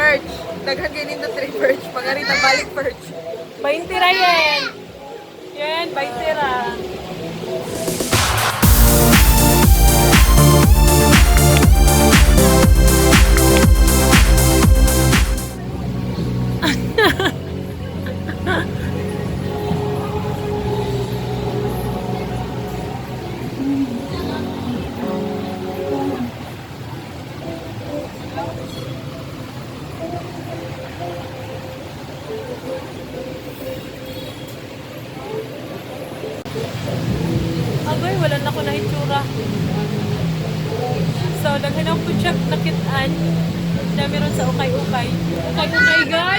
Verge. Daghan kay nindot diri, Verge. Pangarita balik, Verge. 20 ra yan. Yan, 20 ra. Agay, wala na ko na itsura. So, daghan ang food shop nakitaan na meron sa ukay-ukay. Ukay-ukay gan.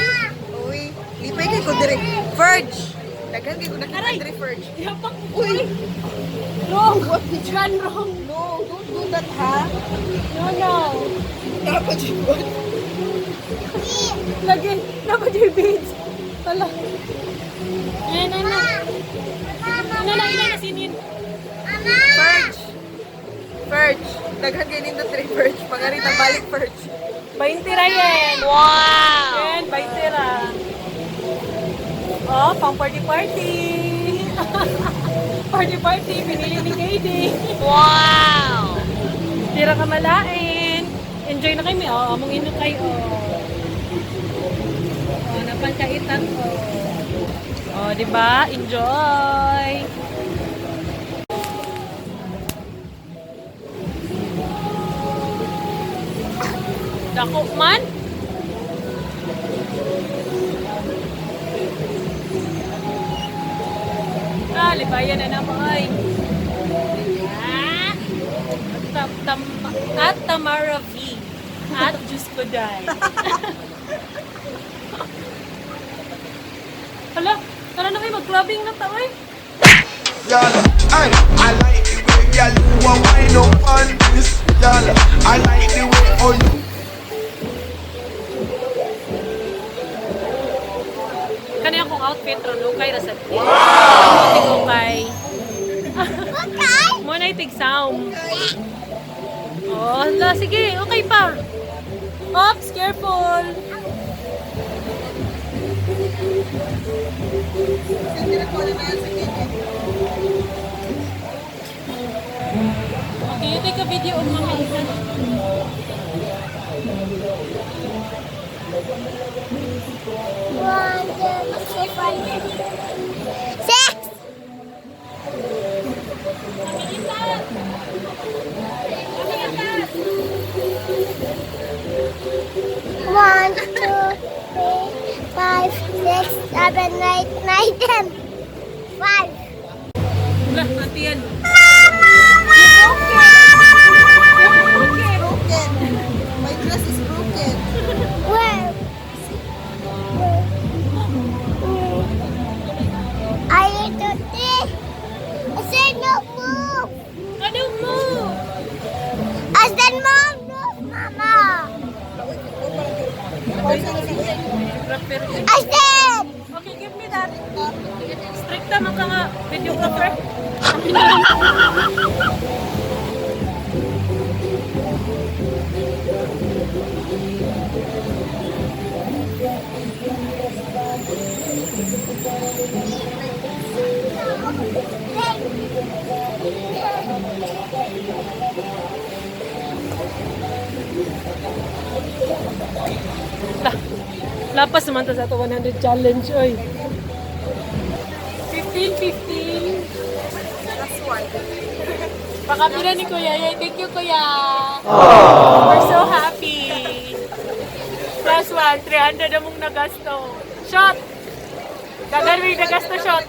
Uy, lipay kay ko diri. Verge. Daghan kay ko nakita diri, Verge. Yapak. Uy! Wrong. Gan wrong. No, don't do that, ha? No, no. Dapat yun. Lagi, dapat yung beads. Hala. Ayan, ayan, ayan. Ano na, ina na sinin. Verge. Verge. Daghan kay nindot diri, Verge. Pangarita balik, Verge. 20 ra yan. Wow! Yan, 20 ra. Oh, pang party party. Party party, pinili ni KD. Wow! Tira ka malain. Enjoy na kami. Oh, among ino kayo. Oh, napangkaitan ko. Oh, di ba? Enjoy. Dako man. Ah, libayan na naman ay. Ah! At Tamara V. At Diyos ko day. Hala, tara na kayo, mag-clubbing na tao eh. Y'all, ay, I like the way y'all you a wine up on this, y'all. I like the way oh you Kani akong outfit ron, ukay ra sa. Wow! Tig ukay. Ukay? Mo na itig sound. Oh, hala, sige, okay pa. Oops, careful. Okay, you take a video of Mama Ethan. One, two, three, four, six. One, two, three, five, six, seven, eight, nine, 10. Five. Wala, ate yan. Broken. My dress is broken. Where? I need to think. I said no move. I don't move. I said mom, no, mama. I said. Okay, give me that. Stricta man ka nga, videographer. Lapas naman ta sa ato 100 challenge, oy. 15, 15. Plus one. Pakapira ni Kuya. Yay, thank you, Kuya. We're so happy. Plus one, 300 among nagasto. Shot! Dagan may nagasto shot.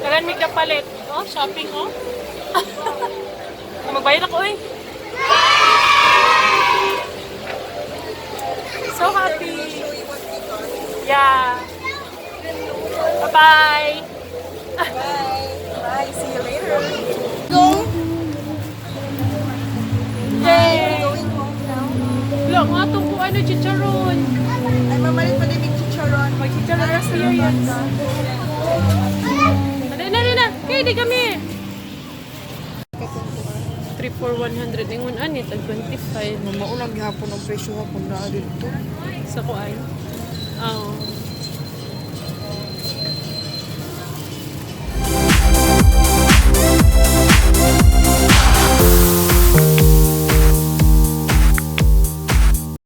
Dagan may napalit. Oh, shopping, oh. Magbayad ako, eh. So happy. Yeah. Bye-bye. Bye. Bye. See you later. Go. Yay! Going home now. Wala nga itong kung ano, chicharon. Ay, mamalit pa din yung chicharon. May chicharon experience. Dali na, dali na. Kaya di kami. 3.40. For 100 ingon ani tag 25. Mamaulang gihapon ang presyo hapon na dito. Sa kuan. Oh.